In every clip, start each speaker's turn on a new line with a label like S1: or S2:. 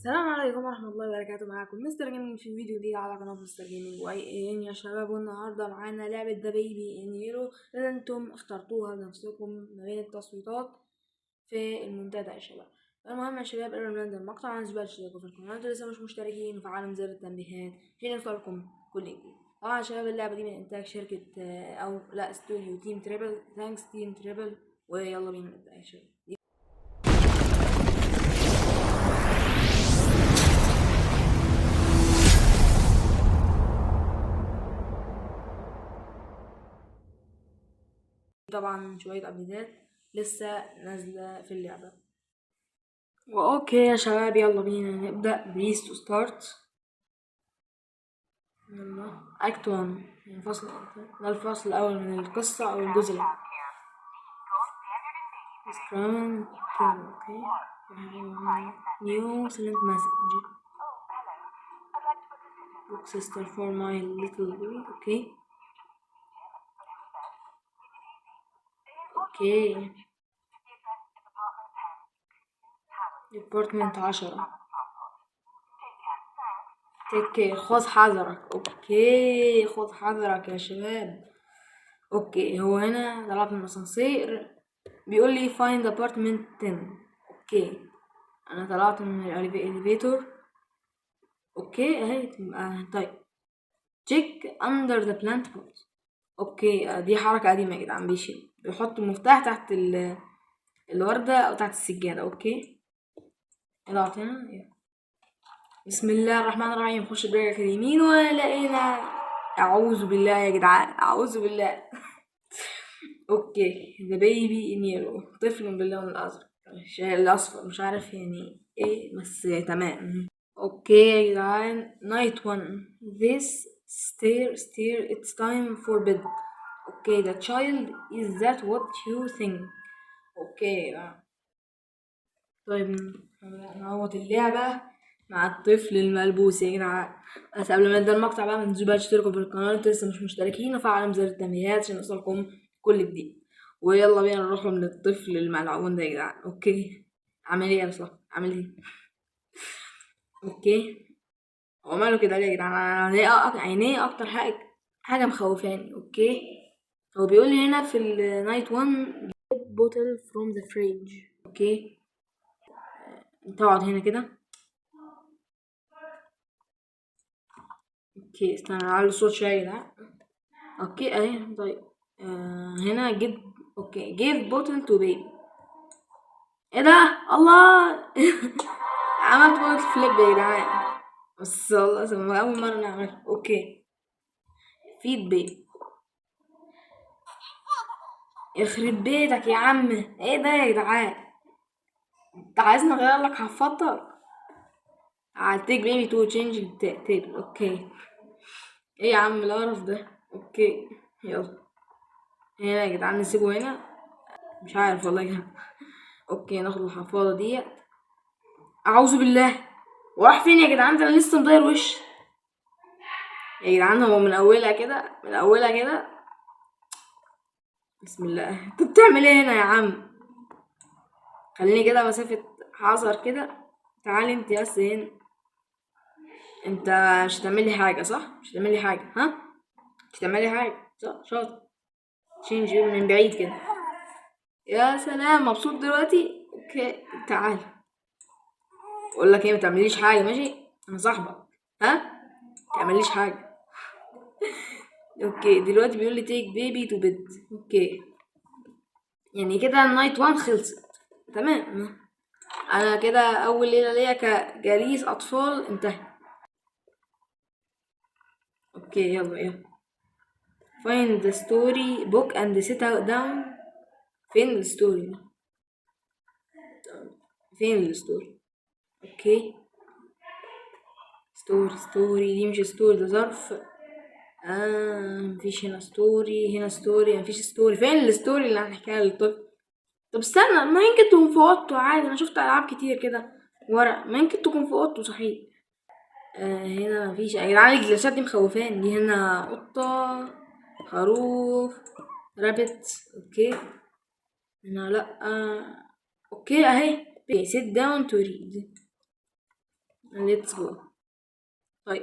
S1: السلام عليكم ورحمة الله وبركاته. معاكم مستر جيمنج في فيديو جديد على قناة مستر جيمنج واي ان يا شباب. والنهاردة معانا لعبة The Baby in Yellow اللي انتم اخترتوها بنفسكم ما بين التصويتات في المنتدى يا شباب. المهم يا شباب، قبل ما نبدأ المقطع ما تنسوش تشتركوا في القناة انتوا لسه مش مشتركين، وفعلوا زر التنبيهات عشان يوصلكم كل جديد. طبعا يا شباب اللعبة دي من انتاج شركة او لا استوديو Team Triple. Thanks Team Triple، ويلا بينا نبدأ يا شباب. طبعا شوية update ات لسه نازلة في اللعبة. و okay يا شباب، يلا بينا نبدأ. Press to start. يلا، act 1، يعني فصل، ده الفصل الأول من القصة أو الجزء الأول. Okay، new silent message، book sitter for my little boy. Okay، apartment 10. Take care، خذ حذرك. Okay، خذ حذرك يا شباب. Okay، هو هنا طلعت من الاسانسير، بيقول لي find apartment 10. Okay، انا طلعت من ال elevator. Okay، اهي. طيب، check under the plant pot. Okay، دي حركة قديمة يا جدعان، بيشيل، بيحط المفتاح تحت الوردة او تحت السجادة. Okay، اضغط هنا. بسم الله الرحمن الرحيم. خش برجلك اليمين ولقينا، اعوذ بالله يا جدعان، اعوذ بالله. Okay، the baby in yellow، طفل باللون الازرق، مش الاصفر، مش عارف يعني ايه، بس تمام. Okay يا جدعان، night 1، this stair stair، it's time for bed. Okay، the child، is that what you think؟ Okay يا جدعان. طيب، نعوض اللعبة مع الطفل الملبوس يا جدعان. بس قبل ما نبدأ المقطع بقى، ما تنسوش بقى تشتركوا في القناة انتوا لسه مش مشتركين، وفعلوا زر التنبيهات عشان يوصلكم كل جديد. ويلا بينا نروح للطفل الملعون ده يا جدعان. Okay، عامل ايه يا مصطفى؟ عامل ايه؟ Okay، هو ماله كده ليه يا جدعان؟ انا عينيه اكتر حاجه مخوفاني. Okay، هو بيقول لي هنا في ال night 1 get bottle from the fridge. Okay، انت اقعد هنا كده. Okay، استنى اعلي الصوت شويه ده. Okay، اهي. طيب، هنا get، okay، give bottle to baby. ايه ده؟ الله، عملت bottle flip يا جدعان، بس والله اول مره نعملها. Okay، feed baby. يخرب بيتك يا عم، ايه ده يا جدعان؟ انت عايزني اغير لك حفاضتك؟ Take baby to change table. Okay، ايه يا عم القرف ده؟ Okay، يلا هنا يا جدعان، نسيبه هنا، مش عارف والله يا جدعان. Okay، ناخد الحفاضة ديت. اعوذ بالله، وراح فين يا جدعان؟ ده انا لسه مضير وش يا جدعان. هو من اولها كده، من اولها كده. بسم الله، انت بتعمل ايه هنا يا عم؟ خليني كده مسافة حذر كده. تعالي انت بس هنا، انت مش هتعملي حاجة صح؟ مش هتعملي حاجة، ها؟ مش هتعملي حاجة صح؟ شاطر. Change من بعيد كده. يا سلام، مبسوط دلوقتي؟ Okay، تعال. اقول لك ايه، ما تعمليش حاجة، ماشي؟ انا صاحبك، ها؟ ما تعمليش حاجة. Okay، دلوقتي بيقول لي take baby to bed. Okay، يعني كده ال night 1 خلصت، تمام. انا كده اول ليله ليا كجليس اطفال انتهت. Okay، يلا يلا، find the story book and sit down. فين ال story ده؟ فين ال story؟ Okay، story، story، دي مش story، ده ظرف. مفيش هنا story، هنا story، مفيش story. فين ال story اللي هنحكيها للطفل؟ طب استنى، ما يمكن تكون في اوضته عادي، انا شفت العاب كتير كده ورق، ما يمكن تكون في اوضته صحيح. هنا مفيش يا جدعان. الجلسات دي مخوفاني دي. هنا قطة، خروف، rabbit. Okay، هنا لا. Okay، اهي، sit down to read. let's go. طيب،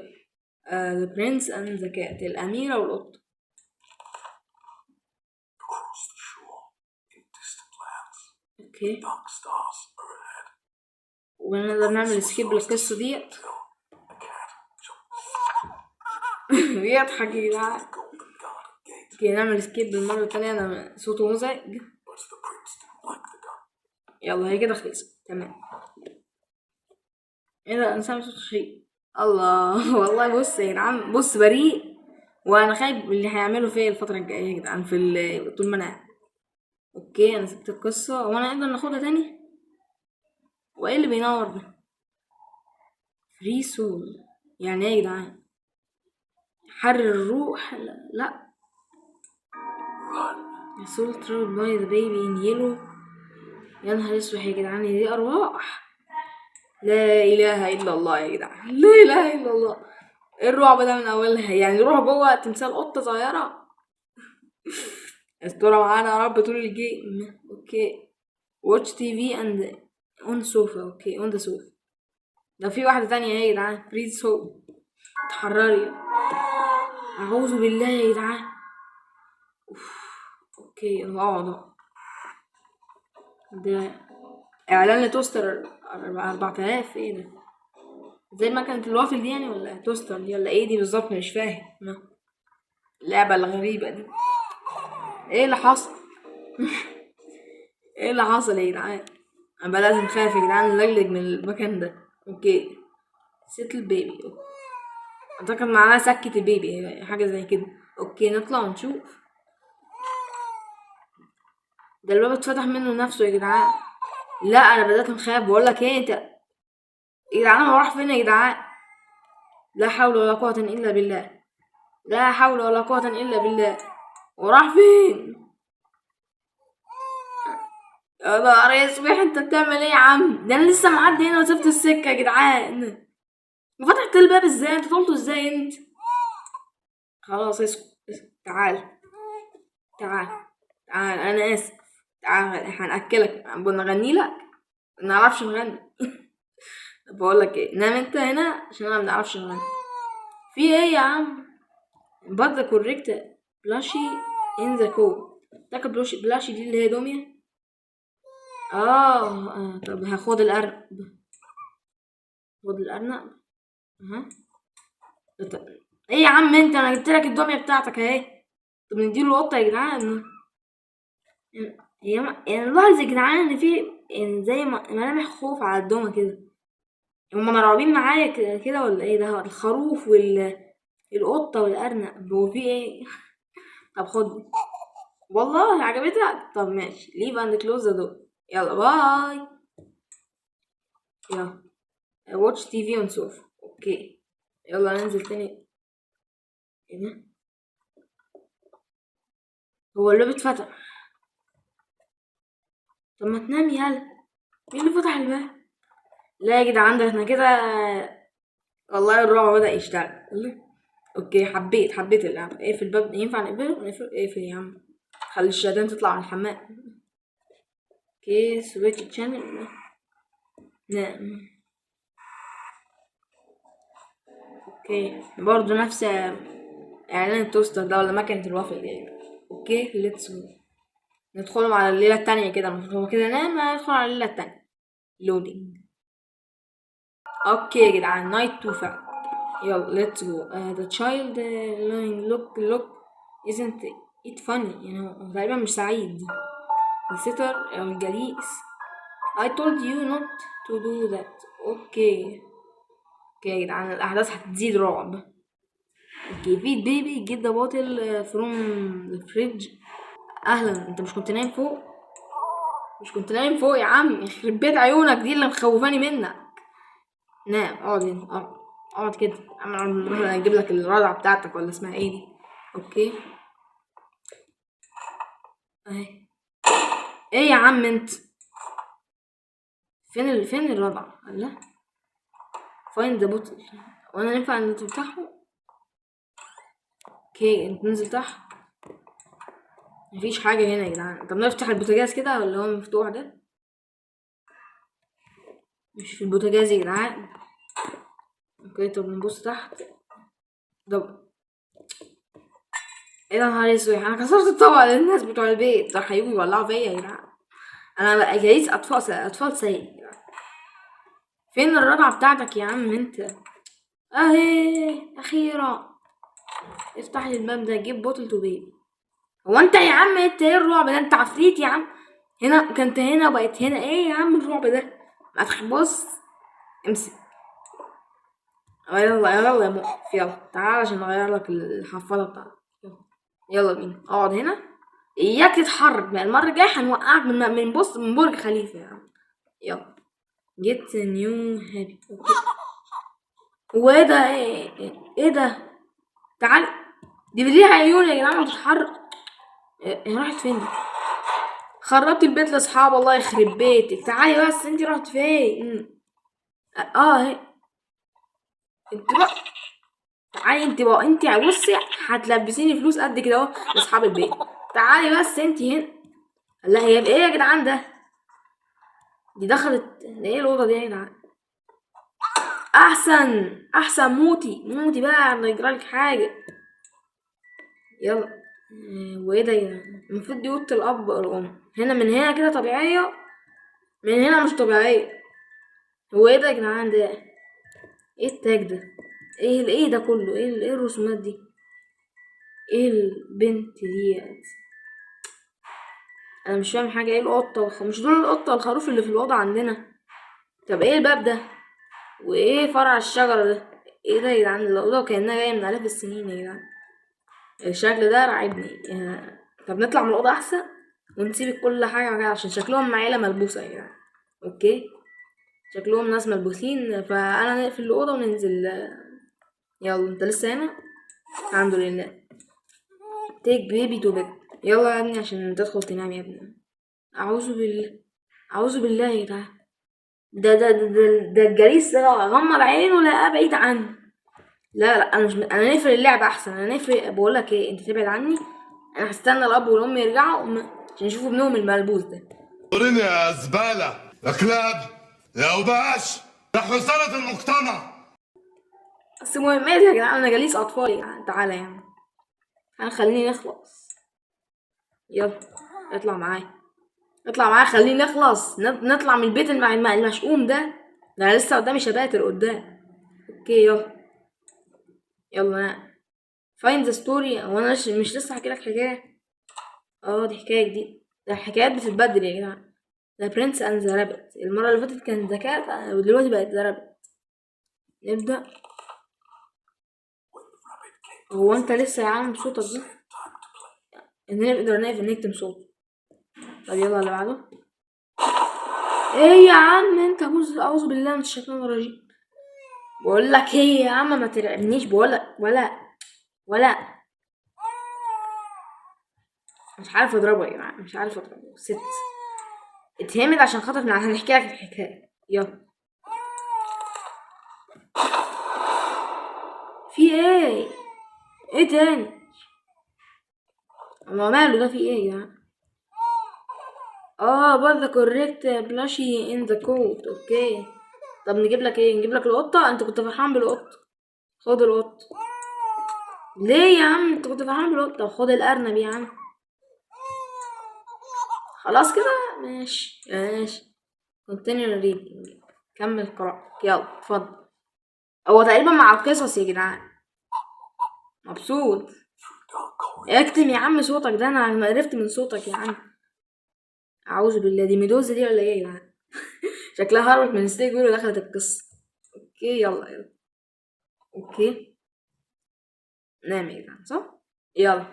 S1: The Prince and the Cat، الأميرة والقطة.
S2: Across the shore, in distant lands,
S1: okay.
S2: dark stars overhead.
S1: ونقدر نعمل skip للقصة ديت.
S2: Till a cat jumped
S1: بيضحك يا جدعان.
S2: the golden garden gate.
S1: okay، نعمل skip بالمرة التانية، انا صوته مزعج.
S2: But the prince didn't like the garden.
S1: يلا، هي كده خلصت، تمام. ايه ده؟ انا سامع صوت شيء. الله، والله بص يا جدعان، بص بريء، وانا خايف من اللي هيعمله فيا الفترة الجاية يا جدعان طول ما انا قاعد. okay، انا سبت القصة، وانا نقدر ناخدها تاني؟ وايه اللي بينور ده؟ free soul يعني ايه يا جدعان؟ حرر الروح؟ لا، لا.
S2: Run.
S1: soul trapped by the baby in yellow. يا نهار اسود يا جدعان، دي ارواح! لا اله الا الله يا جدعان، لا اله الا الله. ايه الرعب ده من اولها؟ يعني روح جوه تمثال قطه صغيره. استرها معانا يا رب طول ال game. okay، watch TV and on sofa. okay، on the sofa. ده في واحده تانية اهي يا جدعان، free soul، اتحرري. اعوذ بالله يا جدعان. أوف. okay، اقعد اقعد. ده اعلان ل toaster 4000. ايه ده؟ زي ما كانت الوافل دي يعني، ولا toaster دي، ولا ايه دي بالظبط؟ مش فاهم اللعبة الغريبة دي. ايه اللي حصل؟ ايه اللي حصل يا جدعان؟ انا بقى لازم خايف يا جدعان، نلجلج من المكان ده. okay، settle baby، اعتقد معناها سكت ال baby، حاجة زي كده. okay، نطلع ونشوف. ده الباب اتفتح منه نفسه يا جدعان. لا، انا بدأت نخاف. بقول لك ايه انت يا جدعان، هو راح فين يا جدعان؟ لا حول ولا قوة الا بالله، لا حول ولا قوة الا بالله. وراح فين؟ يا نهار اسود، انت بتعمل ايه يا عم؟ ده انا لسه معدي هنا وسبت السكة يا جدعان. وفتحت الباب ازاي؟ انت طولته ازاي انت؟ خلاص، اسكت اسكت. تعال تعال تعال، انا اسف، تعال هنأكلك، بنغني لك. ما نعرفش نغني. طب بقول لك ايه، نام انت هنا عشان انا ما بنعرفش نغني. في ايه يا عم؟ put the correct plushie in the coat. تاكل plushie. plushie دي اللي هي دمية. اه، طب هاخد الارنب، خد الارنب. اها. طب ايه يا عم انت؟ انا جبت لك الدميه بتاعتك اهي. طب نديله القطه يا جدعان. هي يعني نلاحظ يا جدعان ان في يعني زي ملامح خوف على الدمى كده. هما مرعوبين معايا كده كده ولا ايه؟ ده الخروف والقطة والأرنب، هو في ايه؟ طب خد، والله عجبتك. طب ماشي، leave and close the door. يلا bye. يلا watch TV on sofa. okay، يلا ننزل تاني. ايه ده؟ هو الباب اتفتح. طب ما تنام. يلا، مين اللي فتح الباب؟ لا يا جدعان، ده احنا كده والله الرعب بدأ يشتغل. okay، حبيت حبيت اللعبة. اقفل الباب. ينفع نقفله؟ نقفل. اقفل يا عم، خلي الشياطين تطلع من الحمام. okay، switch channel. نعم، okay، برضه نفس اعلان ال toaster ده ولا مكنة الوافل دي. okay، let's go. ندخل على الليلة التانية كده. المفروض هو كده نام، هندخل على الليلة التانية. loading. okay يا جدعان، night 2 فعلا. يلا let's go. the child lying، look look، isn't it funny؟ يعني هو تقريبا مش سعيد. the sitter أو الجليس، I told you not to do that. okay okay يا جدعان، الأحداث هتزيد رعب. okay، feed baby، get the bottle from the fridge. اهلا، انت مش كنت نايم فوق؟ مش كنت نايم فوق يا عم؟ يخرب بيت عيونك دي اللي مخوفاني منك. نام، اقعد هنا، اقعد اقعد كده. انا اجيب لك الرضعة بتاعتك ولا اسمها ايه دي. okay، اهي. ايه يا عم انت؟ فين الرضعة؟ لا، find the bottle. وانا ينفع ان تفتحه؟ okay، انت ننزل تحت، مفيش حاجة هنا يا جدعان. طب نفتح البوتاجاز كده ولا هو مفتوح؟ ده مش في البوتاجاز يا جدعان. okay، طب نبص تحت. طب ايه ده؟ نهار اسود، انا كسرت الطبق للناس بتوع البيت، ده هيجوا يولعوا فيا يا جدعان. انا بقى جايز اطفال، اطفال سيء يا جدعان. فين الرضعة بتاعتك يا عم انت؟ اهي اخيرا. افتح لي الباب ده. give bottle to baby. هو انت يا عم انت ايه الرعب ده؟ انت عفريت يا عم. هنا كنت هنا وبقيت هنا. ايه يا عم الرعب ده؟ ما بص امسك. يلا يلا يا مؤقف، يلا تعال عشان اغير لك الحفاضه بتاعتك. يلا يلا بينا، اقعد هنا. اياك تتحرك بقى، المرة الجاية هنوقعك من بص من برج خليفة يا عم. يلا get new happy. okay، هو ايه ده؟ ايه ايه, إيه ده؟ تعال، دي ليها عيون يا جدعان وتتحرك. هي راحت فين دي؟ خربت البيت لاصحاب، الله يخرب بيتك. تعالي بس، انتي رحت فين؟ اهي انت بقى. تعالي انت بقى، انت بصي هتلبسيني فلوس قد كده اهو لاصحاب البيت. تعالي بس انت هنا. لا هي ايه يا جدعان ده؟ دي دخلت ايه الاوضة دي يا جدعان؟ احسن احسن، موتي موتي بقى، انا يجرالك حاجة. يلا. وايه ده يا جدعان؟ المفروض دي اوضة الاب والام. هنا من هنا كده طبيعية، من هنا مش طبيعية. هو ايه ده يا جدعان ده؟ ايه التاج ده؟ ايه ايه ده كله؟ ايه ايه الرسومات دي؟ ايه البنت ديت؟ انا مش فاهم حاجة. ايه القطة مش دول القطة والخروف اللي في الاوضة عندنا؟ طب ايه الباب ده؟ وايه فرع الشجرة ده؟ ايه ده يا جدعان؟ الاوضة كانها جاية من الاف السنين يا جدعان. الشكل ده رعبني. طب نطلع من الاوضة احسن ونسيب كل حاجة كده، عشان شكلهم عيله ملبوسه يا جدعان. okay، شكلهم ناس ملبوسين، فانا نقفل الاوضة وننزل. يلا انت لسه هنا؟ الحمد لله. take baby to bed. يلا يا ابني عشان تدخل تنام يا ابني. اعوذ بالله، اعوذ بالله يا جدعان. ده الجليس ده غمض عينه لقاه بعيد عنه. لا لا، انا مش، انا نقفل اللعبة احسن. انا نقفل. بقول لك ايه، انت تبعد عني، انا هستنى الاب والام يرجعوا عشان يشوفوا ابنهم الملبوس ده.
S3: وريني يا زبالة، يا كلاب، يا وباش، يا حثالة المجتمع.
S1: بس مهمات يا جدعان، انا جليس اطفال يا جدعان. تعالى يا عم، تعالى خليني نخلص. يلا اطلع معايا، اطلع معايا، خليني نخلص، نطلع من البيت المشؤوم ده. ده انا لسه قدامي chapter قدام. okay يلا يلا find the story. هو انا مش لسه هحكي لك حكاية؟ دي حكاية جديدة. ده الحكايات بتتبدل يا جدعان. the prince and the rabbit. المرة اللي فاتت كان the cat، ودلوقتي بقت the rabbit. نبدا. هو انت لسه يا عم بصوتك ده؟ ان نقدر نقفل نكتم صوته. طب يلا اللي بعده. ايه يا عم انت؟ بص، اعوذ بالله من الشيطان الرجيم. بقول لك ايه يا عم، ما ترعبنيش. بقول لك ولا مش عارف اضربه يا جماعة، مش عارف اضربه. ست اتهمت عشان خاطر هنحكي لك الحكاية. يلا في ايه؟ ايه تاني؟ هو ماله ده؟ في ايه يا جماعة؟ Put the correct plushie in the coat. okay طب نجيب لك ايه؟ نجيب لك القطة؟ انت كنت فرحان بالقطة، خد القطة. ليه يا عم انت كنت فرحان بالقطة؟ خد الأرنب يا عم. خلاص كده ماشي ماشي. continue reading، كمل قراءتك. يلا اتفضل. هو تقريبا مع القصص يا جدعان. مبسوط. اكتم يا عم صوتك ده، انا قرفت من صوتك يا عم. اعوذ بالله، دي ميدوزا دي ولا ايه يا جدعان؟ شكلها هربت من ستيك بير ودخلت القصة. okay يلا يلا. okay نام يا جدعان صح؟ يلا.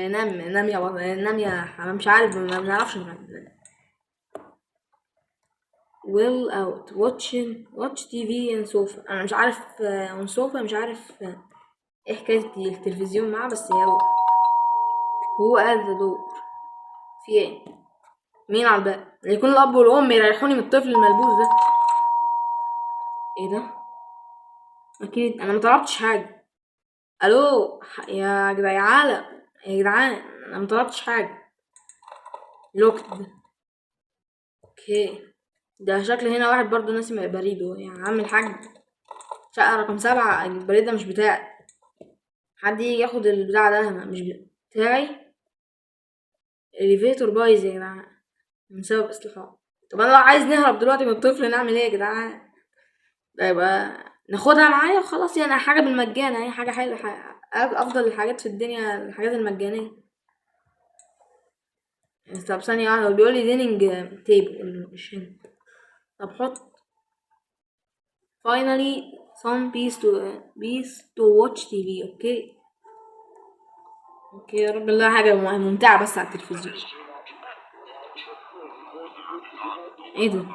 S1: نام نام يا بطل، نام يا حمام، مش عارف، ما بنعرفش ننام. well out watching watch TV on sofa. انا مش عارف، on sofa، مش عارف، ايه حكاية التلفزيون معاه، بس يلا. who at the door؟ في ايه؟ مين على الباب؟ يكون الاب والام يريحوني من الطفل الملبوس ده. ايه ده؟ اكيد انا ما طلبتش حاجة. الو يا جدع، يا عالم يا جدعان، انا ما طلبتش حاجة. locked. okay ده شكل هنا واحد برضو ناسي بريدة يا عم الحاج. شقة رقم 7. البريد ده مش بتاعي، حد يجي ياخد البتاع ده، مش بتاعي. ال elevator بايظ يا جدعان من سبب اصلاحات. طب انا لو عايز نهرب دلوقتي من الطفل نعمل ايه يا جدعان؟ ده يبقى ناخدها معايا وخلاص، يعني حاجة بالمجان، اي حاجة حلوة، افضل الحاجات في الدنيا الحاجات المجانية. طب ثانية واحدة، هو بيقول لي dining table مش هنا. طب حط finally some peace to watch TV. okay okay، يا رب الله حاجة ممتعة بس على التلفزيون. ايه ده؟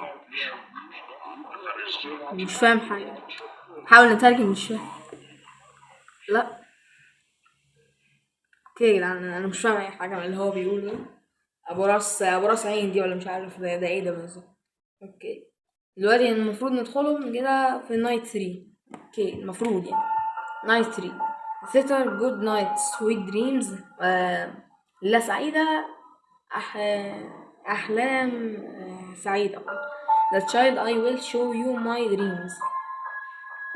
S1: مش فاهم حاجة، حاول نترجم مش فاهم. لا okay يا جدعان، انا مش فاهم اي حاجة من اللي هو بيقوله. ابو راس عين دي ولا مش عارف ده ايه ده بالظبط. okay دلوقتي المفروض ندخلهم كده في night 3. okay المفروض يعني night 3. theater good night sweet dreams. ليلة سعيدة، أحلام سعيدة. The child I will show you my dreams.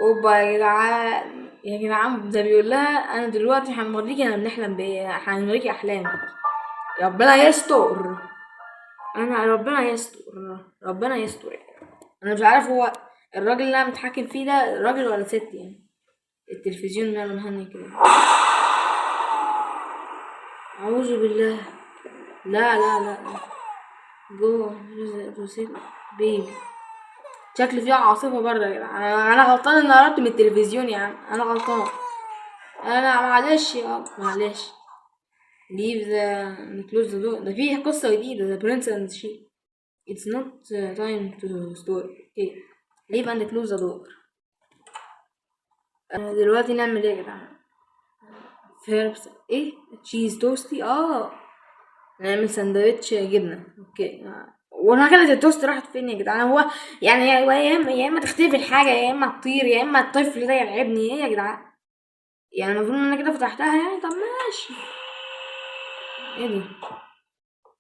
S1: اوبا يا جدعان، يا جدعان ده بيقول لها انا دلوقتي هنوريكي انا بنحلم بايه، هنوريكي احلامي. ربنا يستر، انا ربنا يستر، ربنا يستر. يعني انا مش عارف هو الراجل اللي انا متحكم فيه ده راجل ولا ست يعني. التلفزيون ماله مهني كده؟ اعوذ بالله. لا لا لا، go baby. شكل فيها عاصفة بره يا جدعان. انا غلطان ان قربت من التلفزيون يا عم، انا غلطان، انا معلش يا معلش. leave the close the door. ده فيه قصة جديدة، the prince and she. it's not time to story. okay leave and close the door. دلوقتي نعمل ايه يا جدعان؟ فيربس ايه؟ cheese toasty. نعمل سندوتش جبنة. okay ومكنة التوست راحت فين يا جدعان؟ هو يعني يا اما تختفي الحاجة، يا اما تطير، يا اما الطفل ده يلعبني. ايه يا جدعان؟ يعني المفروض ان انا كده فتحتها يعني. طب ماشي. ايه دي؟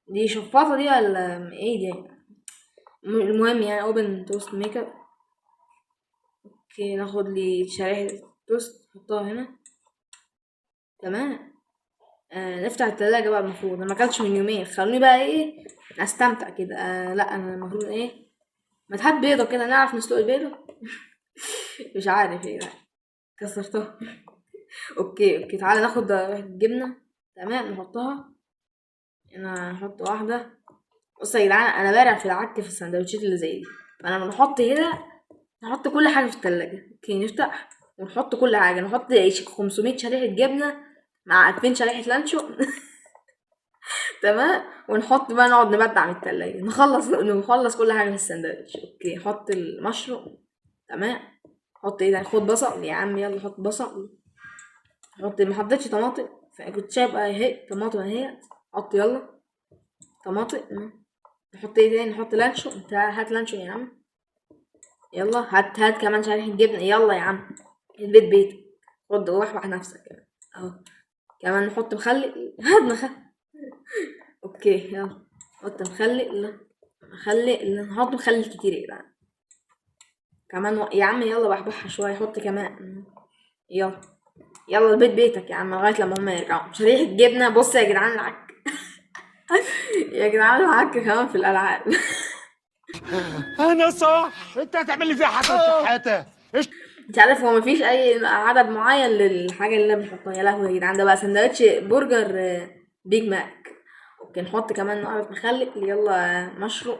S1: دي شفاطة دي ولا ايه دي؟ المهم يعني open toast maker. okay ناخد لي شريحة توست نحطها هنا. تمام. نفتح التلاجة بقى. المفروض انا ما اكلتش من يومين، خلوني بقى ايه استمتع كده. لا انا المفروض ايه، ما تهات بيضة كده، نعرف نسلق البيضة. مش عارف ايه ده، كسرتها. okay okay تعالى ناخد جبنة. تمام نحطها هنا، نحط واحدة. بصوا يا جدعان انا بارع في العك في السندوتشات اللي زي دي، فانا بنحط هنا، نحط كل حاجة في التلاجة. okay نفتح ونحط كل حاجة، نحط 500 شريحة جبنة مع 2000 شريحة لانشون. تمام ونحط بقى، نقعد نبدع من التلاجة، نخلص كل حاجة في السندوتش. okay حط المشروم. تمام حط ايه ده، خد بصل يا عم، يلا حط بصل. حط، ما حطيتش طماطم، فكنت شايف اهي طماطم اهي، حط يلا طماطم. نحط ايه تاني؟ نحط لانشون. انت هات لانشون يا عم، يلا هات كمان شريحة جبنة، يلا يا عم البيت بيتك، خد وحوح نفسك كمان اهو. كمان نحط مخلل، هات مخلل. okay يلا حط مخلل، مخلل، نحط مخلل كتير يا جدعان كمان يا عم يلا بحبحها شوية، حط كمان. يلا يلا البيت بيتك يا عم لغاية لما هما يرجعوا. شريحة جبنة. بص يا جدعان العك يا جدعان العك كمان في الألعاب.
S3: انا صح، انت هتعمل لي فيها حاجة شحاته.
S1: مش عارف هو مفيش اي عدد معين للحاجة اللي انا بنحطها. يا لهوي يا جدعان ده بقى سندوتش برجر، Big Mac. okay نحط كمان نقعد مخلل، يلا مشروم،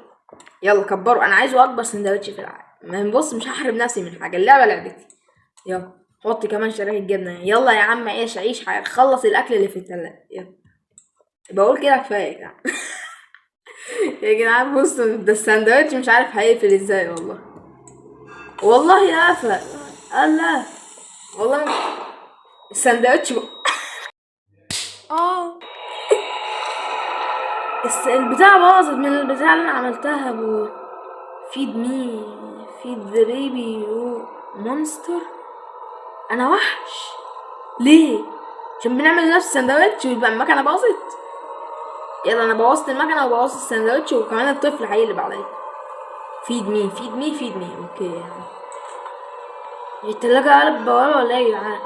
S1: يلا كبروا، انا عايزه اكبر سندوتش في العالم. ما بص مش هحرم نفسي من حاجة، اللعبة لعبتي. يلا حط كمان شرايح جبنه، يلا يا عم عيش عيش حياتك، خلص الاكل اللي في التلاجة. يلا بقول كده كفاية يا جدعان. يا جدعان بصوا ده السندوتش مش عارف هيقفل ازاي، والله والله يا قفل الله والله السندوتش البتاع باظت من البتاع اللي انا عملتها. بو feed me feed the baby you monster. انا وحش ليه؟ عشان بنعمل نفس السندوتش ويبقى المكنه باظت. يلا انا بوظت المكنه وبوظت السندوتش وكمان الطفل هيقلب عليا. feed me feed me feed me. okay هي التلاجة قلب بوابة ولا ايه يا جدعان؟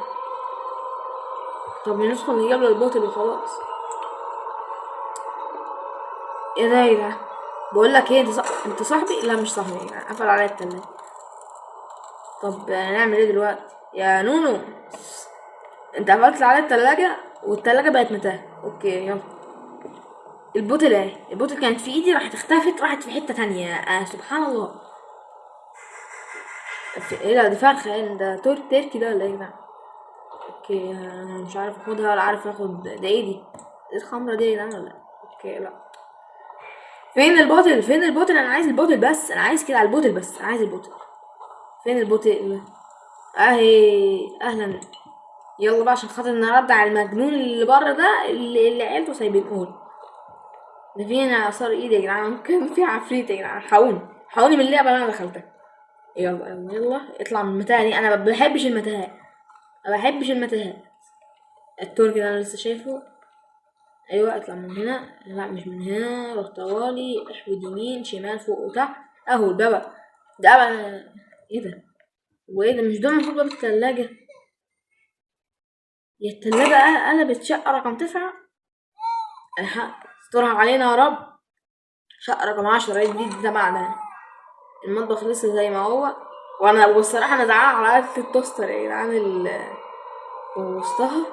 S1: طب ندخل نجيب له ال bottle وخلاص. ايه ده يا جدعان؟ بقول لك ايه، انت صاحبي؟ لا مش صاحبي يا جدعان، قفل عليا التلاجة. طب نعمل ايه دلوقتي يا نونو؟ انت قفلت عليا التلاجة والتلاجة بقت متاهة. okay يلا، ال bottle اهي، ال bottle كانت في ايدي راحت اختفت، راحت في حتة تانية. سبحان الله. ايه ده؟ دي فرخة، ايه ده؟ تركي ده ولا ايه يا جدعان؟ okay انا مش عارف اخدها ولا عارف اخد ده. ايه دي؟ ايه الخمرة دي يا جدعان ولا ايه؟ okay لا، فين ال bottle؟ فين ال bottle؟ انا عايز ال bottle بس، انا عايز كده على ال bottle بس، انا عايز ال bottle. فين ال bottle؟ اهي، اهلا. يلا بقى عشان خاطر نرد على المجنون اللي بره ده اللي عيلته سايبينه. ده فين اثار ايدي يا جدعان؟ ممكن في عفريت يا جدعان. الحقوني، الحقوني من اللعبه اللي انا دخلتها. يلا يلا يلا، اطلع من المتاهه دي. انا ما بحبش المتاهات، ما بحبش المتاهات. التركي ده انا لسه شايفه. ايوه اطلع من هنا. لا مش من هنا، روح طوالي، احود يمين شمال فوق وتحت. اهو الباب ده بقى. ايه ده؟ وايه ده؟ مش ده المفروض باب التلاجة؟ يا التلاجة قلبت شقة رقم 9. الحق استرها علينا يا رب. شقة رقم 10 دي ده بعدها. المطبخ لسه زي ما هو. والصراحة انا زعلان على آلة ال toaster يا جدعان بوظتها.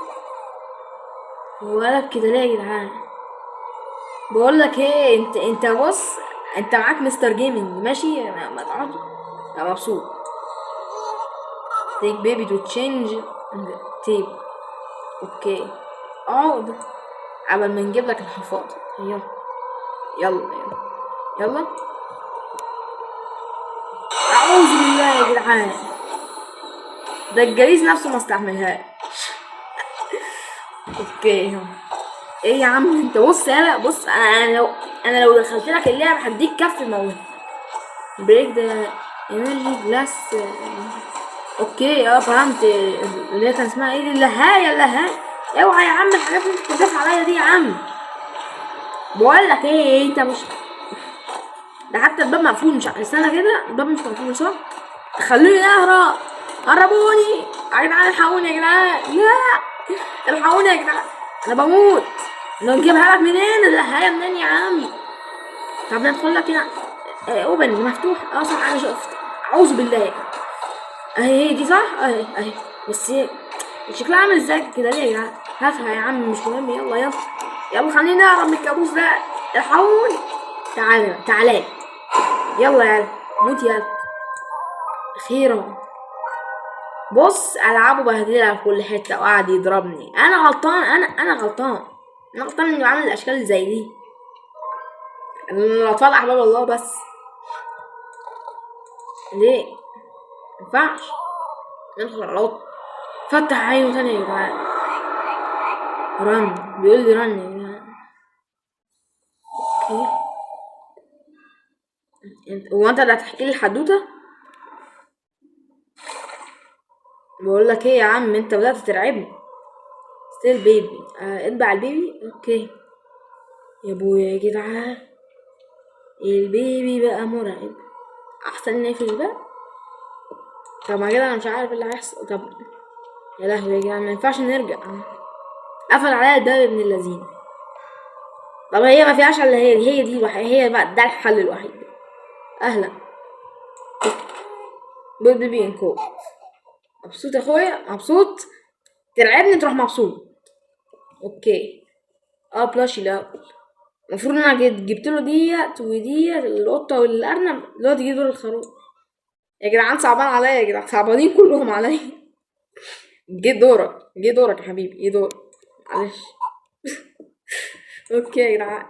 S1: هو قلب كده ليه يا جدعان؟ بقول لك ايه، انت بص، انت معاك Mister Gaming ماشي، ما تقعد، انا مبسوط. take baby to change tape. okay اقعد قبل ما نجيب لك الحفاض. يلا يلا يلا يلا. اعوذ بالله يا جدعان، ده الجليس نفسه ما استحملهاش. okay ايه يا عم انت؟ بص يلا بص، انا لو دخلت لك اللعبه هديك كف موت. break the energy glass. okay فهمت اللي هي كان اسمها ايه دي؟ اللهايه، اللهايه. اوعى يا عم الحاجات اللي انت بتدافع عليا دي يا عم. بقول لك ايه، انت مش ده حتى الباب مقفول، مش استنى كده، الباب مش مقفول صح؟ خلوني اهرب، هربوني يا جدعان، الحقوني يا جدعان، لا الحقوني يا جدعان، انا بموت. نجيبها لك منين اللهايه منين يا عم؟ طب ندخل لك هنا. open مفتوح. صح انا شفت. اعوذ بالله، اهي هي دي صح؟ اهي اهي، بس هي شكلها عامل ازاي كده ليه يا جدعان؟ هاتها يا عم مش مهم. يلا يلا يلا، خلينا نهرب من الكابوس ده. الحقوني، تعالى تعالى، يلا يلا موت يلا. اخيرا. بص العابه بهدلها في كل حته وقعد يضربني. انا غلطان، انا غلطان، انا غلطان اني بعمل الاشكال اللي زي دي. الاطفال احباب الله، بس ليه مينفعش ندخل على الأوضة. فتح عينه تاني يا جدعان. run، بيقول لي run يا جدعان. okay هو انت اللي هتحكي لي الحدوته؟ بقول لك ايه يا عم، انت بدأت ترعبني. steal baby. اتبع ال baby. okay يا ابويا يا جدعان، ال baby بقى مرعب. احسن نقفل الباب. طب ما كده انا مش عارف اللي هيحصل. طب يا لهوي يا جدعان، ما ينفعش نرجع. قفل عليا الباب ابن اللذين. طب هي ما فيهاش الا هي دي، هي دي الوحيدة، هي بقى ده الحل الوحيد. اهلا put baby in cot. مبسوط يا اخويا؟ مبسوط؟ ترعبني تروح مبسوط. okay plushie. لا المفروض ان انا جبت له ديت وديت، القطه والارنب. دلوقتي جه دور الخروف يا جدعان. صعبان عليا يا جدعان، صعبانين كلهم عليا. جه دورك، جه دورك يا حبيبي، جه دورك، معلش. okay يا جدعان،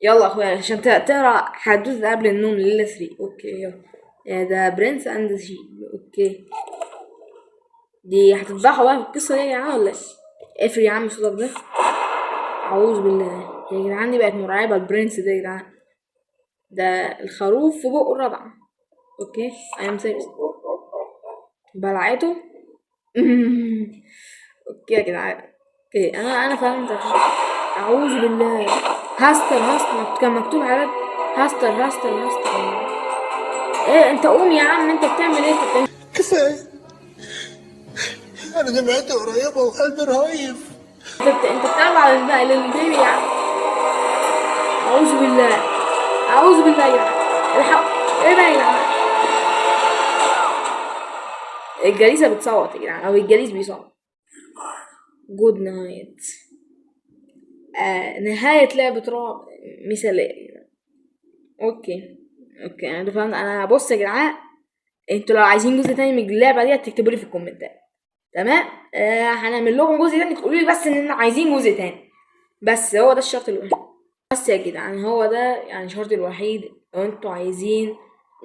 S1: يلا يا اخويا عشان تقرا حدوته قبل النوم ليلة 3. okay يلا. يا ده prince and sheep. okay دي هتفضحوا بقى في القصة دي يا جدعان ولا ايه؟ اقفل يا عم صوتك ده. اعوذ بالله يا جدعان، دي بقت مرعبة ال prince ده يا جدعان. ده الخروف في بقه الرضعة. okay I am serious. بلعته. okay يا جدعان، okay انا فهمت. اعوذ بالله. هاستر هاستر، كان مكتوب على هاستر هاستر هاستر. ايه انت قوم يا عم، انت بتعمل ايه؟ انت بتعمل
S3: كفاية.
S4: انا دمعتي قريبه وقلبي رهيف.
S1: انت بتلعب على البيبي يعني. اعوذ بالله، اعوذ بالله يا جدعان. الحق، ايه ده يا جدعان؟ الجليسة بتصوت يا جدعان، او الجليس بيصوت. good night. نهاية لعبة رعب مثالية. okay okay، انا فهمت. انا بص يا جدعان، انتوا لو عايزين جزء تاني من اللعبة دي تكتبوا لي في الكومنتات، تمام؟ هنعمل لكم جزء تاني، تقولوا لي بس ان عايزين جزء تاني، بس هو ده الشرط الوحيد بس يا جدعان، هو ده يعني الشرط الوحيد. لو انتوا عايزين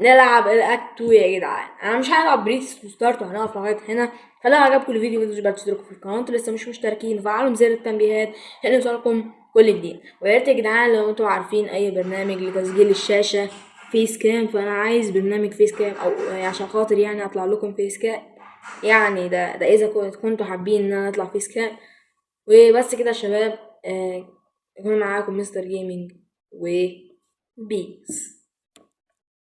S1: نلعب ال act 2 يا جدعان، انا مش هلعب press to start وهنقف لغاية هنا. فلو عجبكم الفيديو متنسوش بقى تشتركوا في القناة، انتوا لسه مش مشتركين، وفعلوا زر التنبيهات عشان يوصلكم كل جديد. ويا ريت يا جدعان لو انتوا عارفين اي برنامج لتسجيل الشاشة face cam، فانا عايز برنامج face cam او عشان خاطر يعني اطلع لكم face cam يعني، ده اذا كنتوا حابين ان انا اطلع face cam. وبس كده يا شباب، يكون معاكم مستر جيمنج و peace.